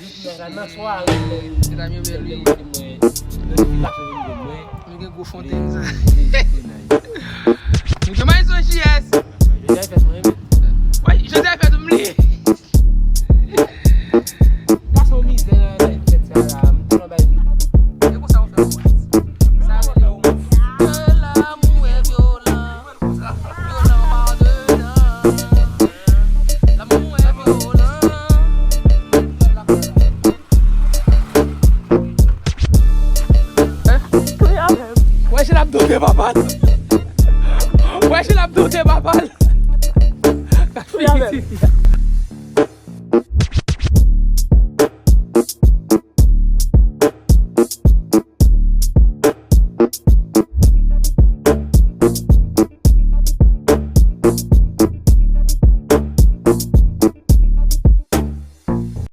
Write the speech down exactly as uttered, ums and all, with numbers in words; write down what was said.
Nan sware, lè, lè, lè, lè, lè notifikasyon vin jwenn mwen. Nou gen gwo fontenn sa. Nou gen may sou J S. Jodi a fèt mwen, men. Wi, jodi a fèt ou m li. Gason mizè nan, nan fèt sa la, m te nan bay. E konsa ou fè pou mwen. Sa rele ou. L'amour est violent. Violent par dedans. L'amour est violent. Wè, jan l ap dote papa l. Wè, jan l ap dote papa l. Gad figi ti fi a.